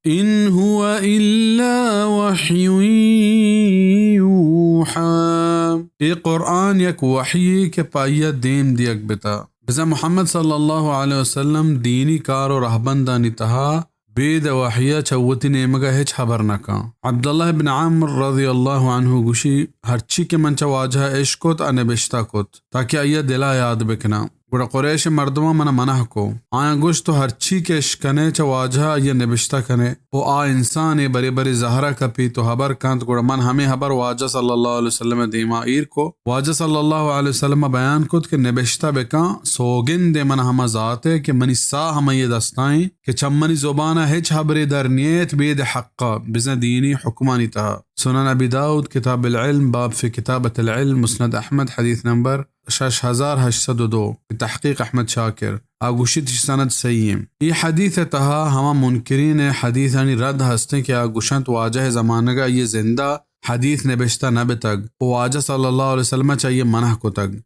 إن هو إلا وحي يوحى۔ اے قرآن یک وحی کہ پہ آئی ءَ دیم دیگ بتا۔ بزاں محمد صلی اللہ علیہ وسلم دینی کار و رہبندانی تہا بید وحی ءَ چہ وتی نیمگ ءَ ہچ ہبر نہ کن۔ عبداللہ ابن عمرو رضی اللہ عنہ گوشی، ہرچی کہ من چہ واجہ ءَ اشکت ءُ نبشتہ کت، تاکہ آئی ءَ دل ءَ یاد بکناں۔ گڑا قریش ءِ مردماں من ءَ منع کو۔ آیاں گوشت، تو ہرچی کہ اشکنے چہ واجہ ءَ آئی ءَ نبشتہ کنے۔ و آ انسانے برے برے زہر ءَ کپیت و ہبر کنت، گڑا من ہمے ہبر واجہ صلی اللہ علیہ وسلم ءِ دیما ایر کو۔ واجہ صلی اللہ علیہ وسلم ءَ بیان کت کہ نبشتہ بکن، سوگند ءَ من ہما ذات ءَ کہ منی ساہ ہمائی ءِ دستا ایں کہ چہ منی زبان ءَ ہچ ہبرے در نیت بید حق ءَ، بزاں دینی حکمانی تہا۔ سنن ابی داؤد، کتاب العلم، باب فی کتابۃ العلم، مسند احمد، حدیث نمبر شش ہزار ہشت سد و دو، بتحقیق احمد شاکر۔ آ گوشیت، ایشی سند صحیح ایں۔ اے حدیث ءِ تہا ہما منکرین ءِ حدیثانی رد ہستیں کہ آ گوشنت واجہ ءِ زمانگ ءَ آئی ءِ زند ءَ حدیث نبشتہ نہ بتگ و واجہ صلی اللہ علیہ وسلم ءَ چہ آئی ءَ منع کتگ۔